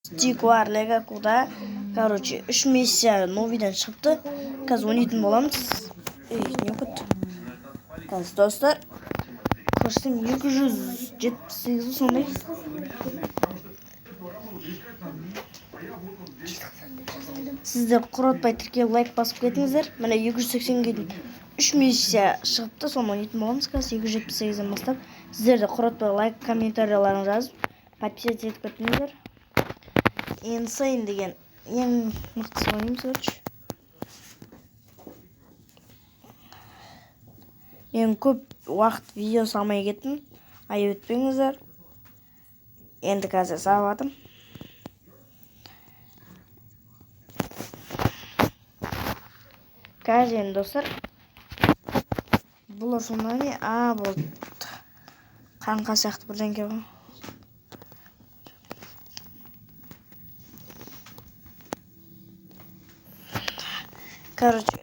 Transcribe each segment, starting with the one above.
Стикуар Лего Куда. Короче, үш миссия новыйдан шығыпты. Қазір ойнайтын боламыз. Ей, не болып кетті? Қазір, достар, көрсем, 278 сондай. Сіздер құртпай тіркеліп, лайк басып кетіңіздер. Міне, 280-ге дейін үш миссия шығыпты, соны ойнайтын боламыз қазір 278-ден бастап. Сіздер де құртпай лайк, комментарийларыңызды жазып, подписаться етіп кетіңіздер. Insane деген ең мықтысы ойнаймыз, короче. Мен көп уақыт видео салмай кеттім, айып етпеңіздер. Енді қазір салып жатырмын. Қазір енді, достар, бұл сонда не? А, бұл қаңқа сияқты бірдеңке ғой. Короче,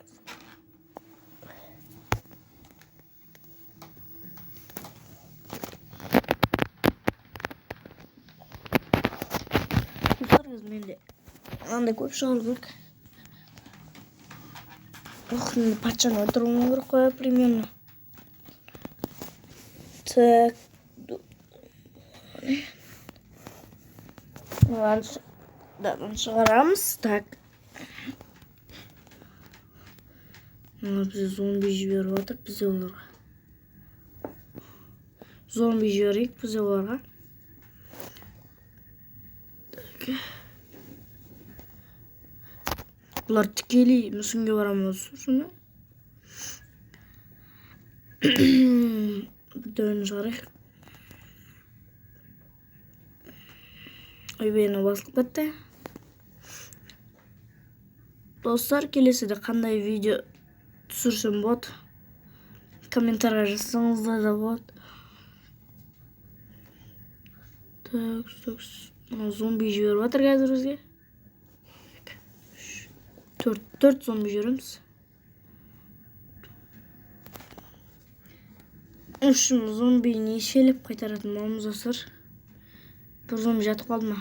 достар, қазір менде мынандай көп шығару керек. Ох, мен патшаны өлтіруім керек қой примерно. Так, мынаны шығарамыз. Так, мына бізде зомби жіберіп жатыр. Бізде оларға зомби жіберейік, бізде оларға. Так, бұлар тікелей мүсінге бара ма сонда? Біреуін шығарайық. Ойбай, анау басылып кетті. Достар, келесіде қандай видео түсірсем болады, комментарийға жазсаңыздар да болады. Так, так, мынау зомби жіберіп жатыр қазір бізге. Үш, төрт, төрт зомби жібереміз. Үш зомби нешелеп қайтаратын боламыз, достар? Бір зомби жатып қалды ма?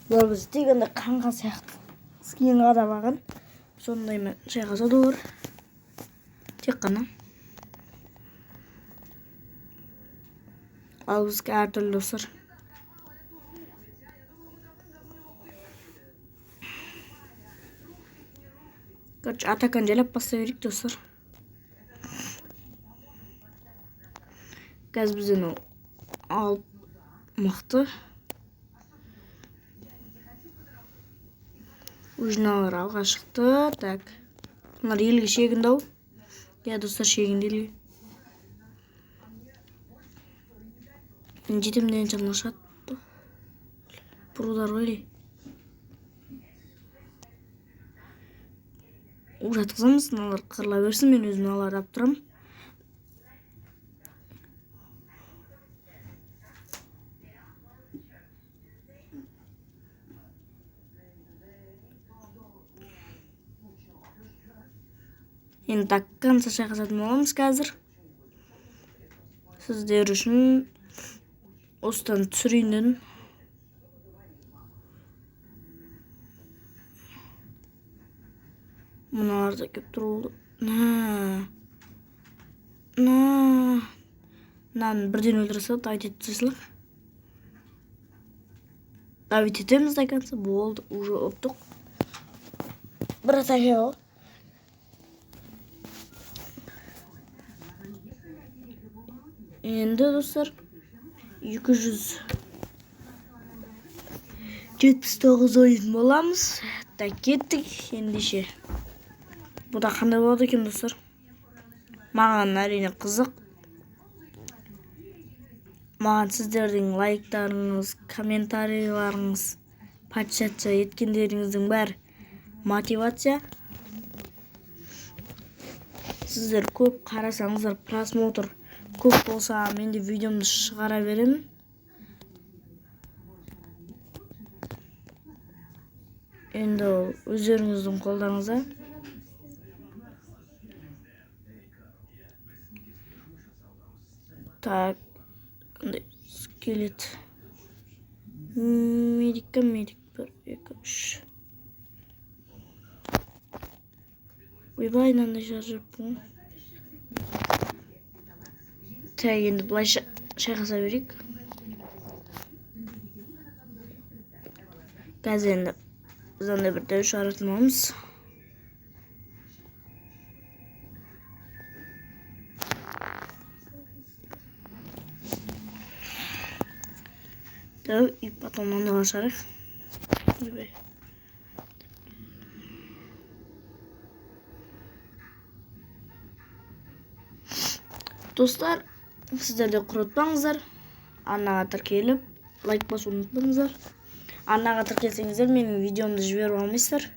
Бұлар біз тек андай қаңқа сияқты скин қадап алған, сондаймен шайқасады олар тек қана. Ал бізге әртүрлі, достар. Короче, атаканы жайлап бастай берейік, достар. Қазір бізден ол алып мықты. Уже мыналар алға шықты. Так, мыналар елге шегінді ау. Иә, достар, шегінді елге. Мен жетемін дегенше мына шығады. Бір удар ғой или. Жатқызамыз, мыналар қырыла берсін, мен өзім мыналарды алып тұрамын. Енді до конца шайқасатын боламыз қазір. Сіздер үшін осыдан түсірейін дедім. Мыналар да келіп тұр болды. На. На. Мынаны бірден өлтіре салады, давить етіп тастай салайық. Давить етеміз до конца. Болды, уже ұттық. Бір атака ғой. Енді, достар, 279 ойын боламыз. Так, кеттік ендеше. Бұл да қандай болады екен, достар? Маған, әрине, қызық. Маған сіздердің лайктарыңыз, комментарийларыңыз, подписаться еткендеріңіздің бәрі мотивация. Сіздер көп қарасаңыздар, просмотр көп болса, мен де видеомды шығара беремін. Енді ол өздеріңіздің қолдарыңызда. Так, андай скелет. Медик, медик 1, 2, 3. Ойбай, мынандай жарып. Так, енді былай шайқаса берейік. Қазір енді біз андай бір дәу шығаратын боламыз. Дәу, и потом мынандайлар шығарайық. Ойбай. Достар, сіздер де құрытпаңыздар. Арнаға тіркеліп, лайк басуды ұмытпаңыздар. Арнаға тіркелсеңіздер, менің видеомды жіберіп алмайсыздар.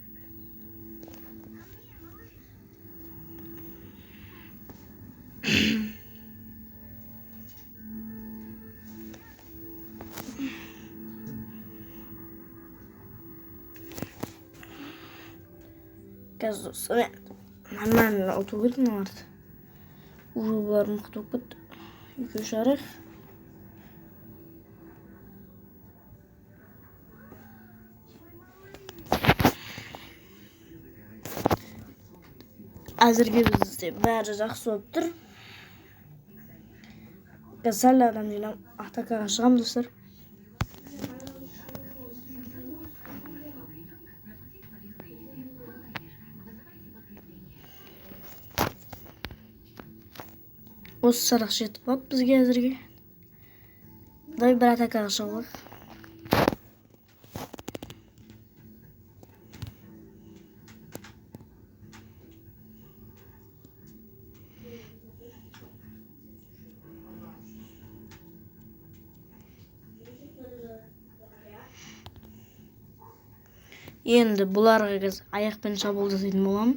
Қазір достар, нормально ұту керек мыналарды. Уже бұлар мықты болып кетті. Екеу жарық. Әзірге бізде бәрі жақсы болып тұр. Қазір сәл адам жинап атакаға шығамын, достар. Осы садақ жетіп қалды бізге әзірге. Давай бір атакаға шығып алайық. Енді бұларға қазір аяқпен шабуыл жасайтын боламын.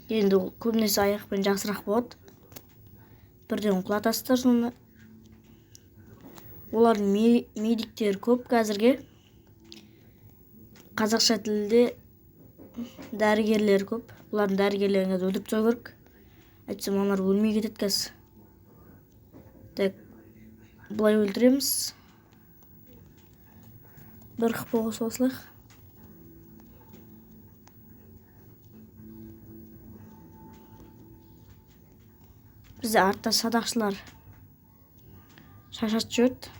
Енді ол көбінесе аяқпен жақсырақ болады. Бірден құлатасыздар соны. Олардың медиктері көп қазірге. Қазақша тілде дәрігерлер көп. Бұлардың дәрігерлерін қазір өлтіріп тастау керек. Әйтпесе мыналар өлмей кетеді қазір. Так, былай өлтіреміз. Бір қып қосып алсақ. Бізде артта садақшылар шашатып жіберді.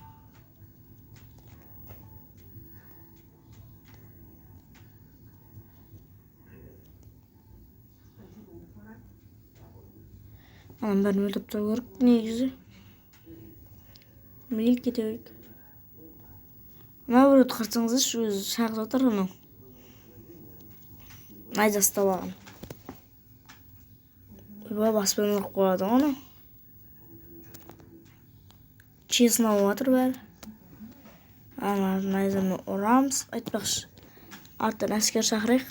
Ананың бәрін өлтіріп тастау керек негізі. Мейлі кете берейік. Мына біреуді қырсаңыздаршы, өзі шағып жатыр анау. Найза ұстап алған. Ойбай, баспен ұрып қояды ғой анау. Честно болып жатыр бәрі. Ана найзамен ұрамыз. Айтпақшы, арттан әскер шақырайық.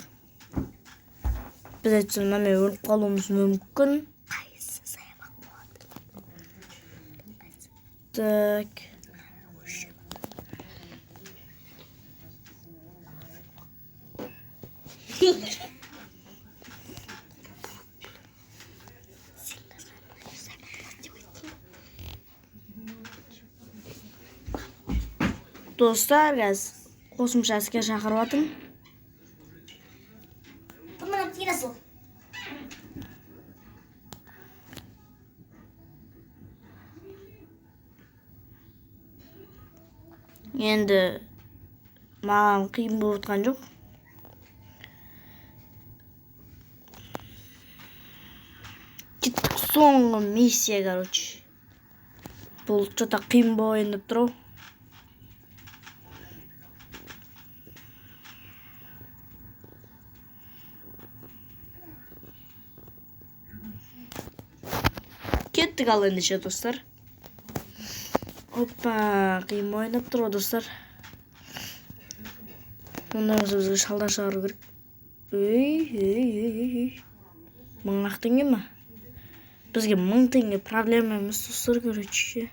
Біз әйтпесе мынамен өліп қалуымыз мүмкін. Қайсы саябақ болады? Так. Достар, қазір қосымша әскер шақырып жатырмын. Енді маған қиын болып жатқан жоқ. Кеттік, соңғы миссия, короче. Бұл что-то қиын болайын деп тұр ау. Кеттік ал ендеше, достар. Опа, қиын болайын деп тұр ғой, достар. Онда бізге шалдар шығару керек. Ей, ей, ей, ей, ей. Мың ақ теңге ма? Бізге 1000 теңге проблема емес, достар, короче.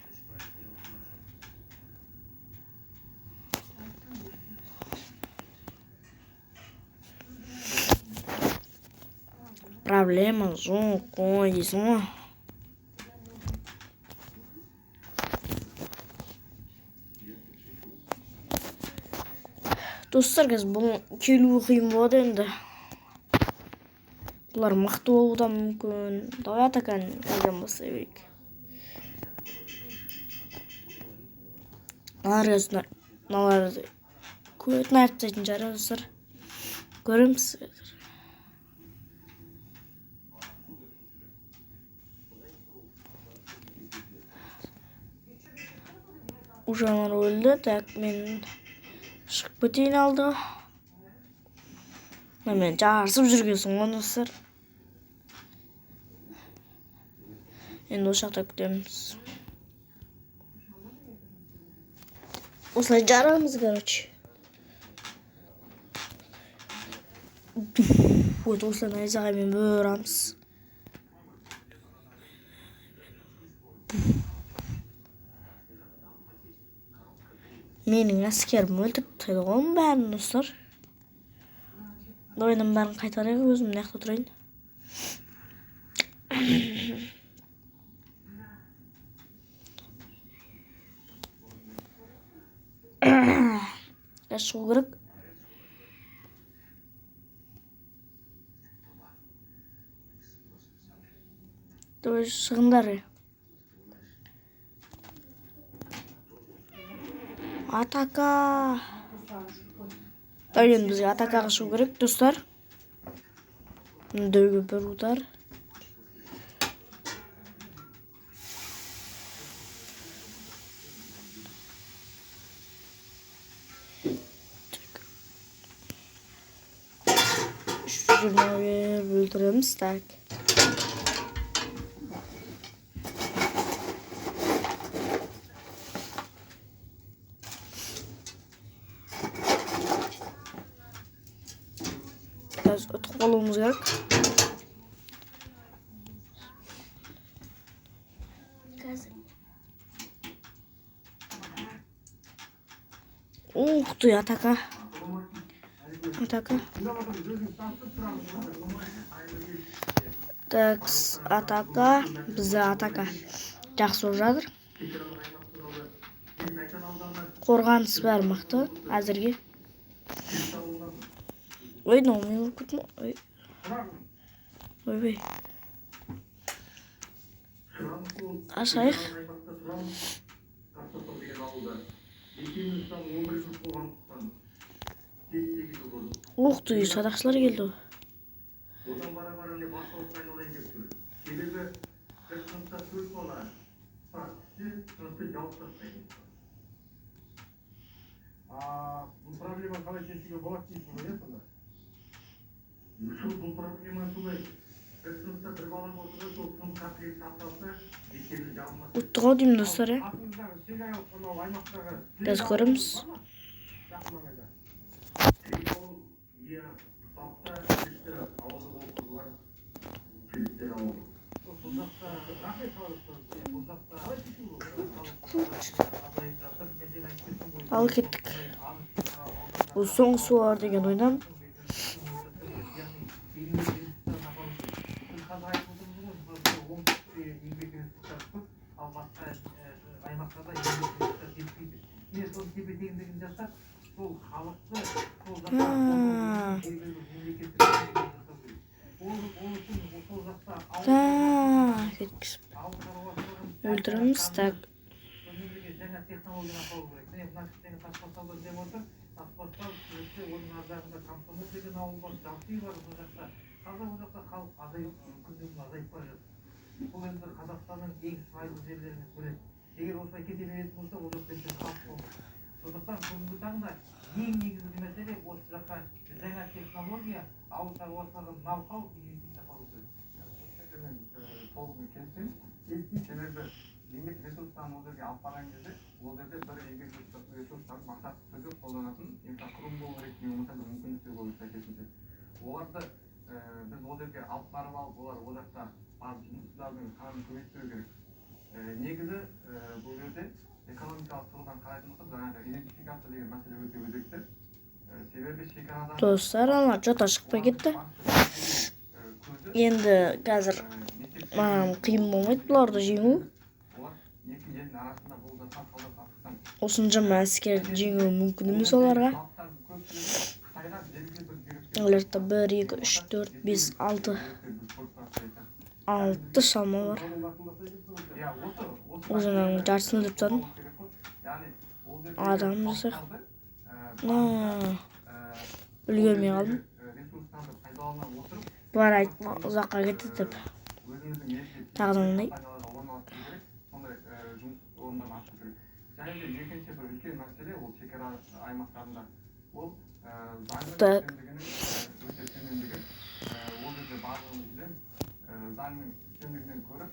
Проблема жоқ қой дейсің ғой. Достар, қазір бұл келуі қиын болады енді. Бұлар мықты болуы да мүмкін. Давай атаканы қайдан бастай берейік. Мыналар қазір мыналарды көтін айырып тастайтын шығар, достар. Көреміз қазір. Уже аналар өлді. Так, мен шығып кетейін алдыға. Мына мен жарысып жүргенсің ғой, достар. Енді осы жақта күтеміз. Осылай жарамыз, короче. Вот осылай найзағаймен бір ұрамыз. Менің әскерім өлтіріп тастайды ғой оның бәрін, достар. Ойынның бәрін қайтарайық, өзім мына жақта тұрайын. Қазір шығу керек. Давай шығыңдар. Атака. Давай енді бізге атакаға шығу керек, достар. Дөге бір удар. Так. 320 беріп өлтіреміз, так. Қазір ұтып қалуымыз керек. Қазір. Ух ты, атака. Атака. Так, атака. Бізде атака. Жақсы болып жатыр. Қорғаныс бәрі мықты әзірге. Ой, мынау мен ұрып кеттім ғой. Ой. Ойбай. Ашайық. Ух ты, садақшылар келді ғой. Одан бара бара не бас айналайын деп тұр. Себебі бір сыныпта төрт бала, бірақ түссе сыныпты жауып тастайды. А бұл проблеманы қалай шешуге болады дейсің ғой, иә, сонда? Сол бұл проблема солай. Бір сыныпта бір бала болса да, сол сынып комплект сақталса, мектебі жабылмас. Ұттық ау деймін, достар, иә. Қасыңыздағы шекаралық мынау аймақтағы Қазір көреміз. бар ма? Жақын маңайда. Сегіз ауыл, иә, Бақта, Күшті ауылы болып бар. Күшті ауылы. Бұл жақта, рахмет хабарласқаныңызға. Бұл жақта қалай шешуге болады? Азайып жатыр. Мен жаңа айтып кеттім ғой. Ал кеттік. Бұл соңғы сулар деген ойнам. Яғни еңбек ресурстарын апару керек. Біз қазір айтып отырмыз ғой, мысалы, оңтүстікте еңбек ресурстары көп, ал басқа аймақтарда еңбек ресурстары жетіспейді. Міне, соның тепе теңдігін жасап, сол халықты сол жақта А. белгілі бір мемлекеттік жасау керек. Ол үшін сол жақта ауыл Так, жеткізіп ауыл шаруашылығын өлтіреміз. Так, сонымен бірге жаңа технологияны апару керек. Міне, мына кісі Тасбастауда деп отыр. Тасбастау өтсе, оның ар жағында Комсомол деген ауыл бар, Жамши бар ол жақта. Қазір ол жақта халық азайып, күннен күн азайып бара жатыр. Бұл енді Қазақстанның ең шұрайлы жерлерінің бірі. Егер осылай кете беретін болса, ол жақта ертең халық болмайды. Сондықтан бүгінгі таңда ең негізгі мәселе осы жаққа жаңа технология, ауыл шаруашылығын ноу-хау инвестиция апару керек. Мен толығымен келісемін. Келіспеймін, себебі еңбек ресурстарын ол жерге алып барған кезде ол жерде бір еңбек ресурстарын мақсатты түрде қолданатын инфрақұрылым болу керек, не болмаса бір мүмкіндіктер болу керек сәйкесінше. Оларды біз ол жерге алып барып алып, олар ол жақта барып жұмыссыздардың санын көбейтпеу керек. Негізі бұл жерде экономикалық тұрғыдан қарайтын болсақ, жаңағы идентификация деген мәселе өте өзекті. Себебі шекарадағы Достар, ана жота шықпай кетті. көзі Енді қазір мектепте маған қиын болмайды бұларды жеңу. Олар екі елдің арасында болып жатқан сауда саттықтан Осыншама әскер жеңу мүмкін емес оларға. Халықтардың көпшілігі Қытайға белгілі бір бұйрық Оларда бір, екі, үш, төрт, бес, алты, алты шалма бар. Иә, осы Уже мынаның жартысын өлтіріп тастадым. керек қой. Яғни ол жердегі Адам жасайық. халықтарды, На, үлгермей қалдым. Ресурстарды пайдалана отырып, Бұлар айтма, ұзаққа кетеді деп. өзіміздің елге Тағы да мындай. компанияларға орналастыру керек, сондай жұмыс орындарын ашу керек. Және де екінші бір үлкен мәселе, ол шекара аймақтарында ол заңның үстемдігінің өте төмендігі. Ол жерде барлығымыз білеміз, заңның үстемдігінен гөрі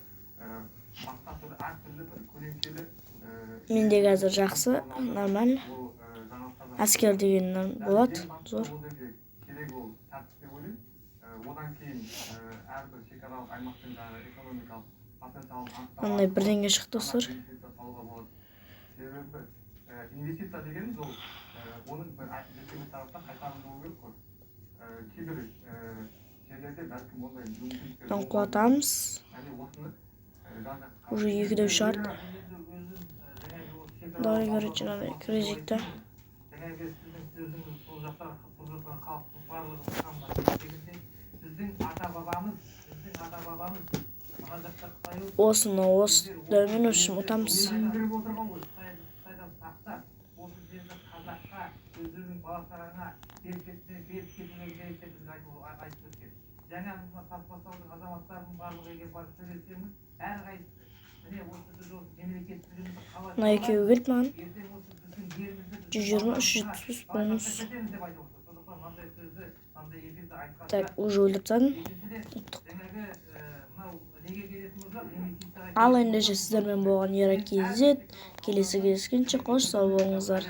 басқа түрлі, әртүрлі бір көлеңкелі Менде қазір жақсы, нормально. ол жаңалықтардан Әскер деген Яғни болады, ең бастысы, зор. ол жерге керек ол тәртіп деп ойлаймын. Одан кейін әрбір шекаралық аймақтың жаңағы экономикалық потенциалын анықтау Мындай арқылы бірдеңе шықты, ана достар. инвестиция салуға болады. Себебі инвестиция дегеніміз ол оның бір жекелей тарапта қайтарым болу керек қой. Кейбір жерлерде бәлкім ондай мүмкіндіктер Мынаны болмауы құлатамыз. мүмкін. Яғни осыны жан жақты Уже екіде үш арт. Давай, короче, мынандай кіргізейік та. Жаңағы сіздің сөзіңіз, сол жақта тұрып жатқан халықтың барлығы қанға дегенде, біздің ата бабамыз мына жақта Қытай Осыны осы дәумен общем ұтамыз. Беріп отырған ғой. Қытайдан сақтап, осы жерді қазаққа, өздерінің бала шағаңа беріп кетсе, беріп кетулері керек деп бізге айтып өткен. Жаңа мына Тасбастаудың азаматтарының барлығы, егер барып сөйлессеңіз, әрқайсысы міне осы біз осы мемлекеттілігімізді қалай Мына екеуі келді маған. ертең осы біздің жерімізді біздің 120, 375 балаларымызға бонус. қалай кетеміз деп айтып отыр. Сондықтан мынандай сөзді, мынандай эфирді айтқанда Так, уже өлтіріп тастадым. екіншіден, Ұттық. жаңағы мынау неге келетін болсақ, инвестицияға Ал ендеше, сіздермен болған Ера KZ. Келесі кездескенше қош сау болыңыздар.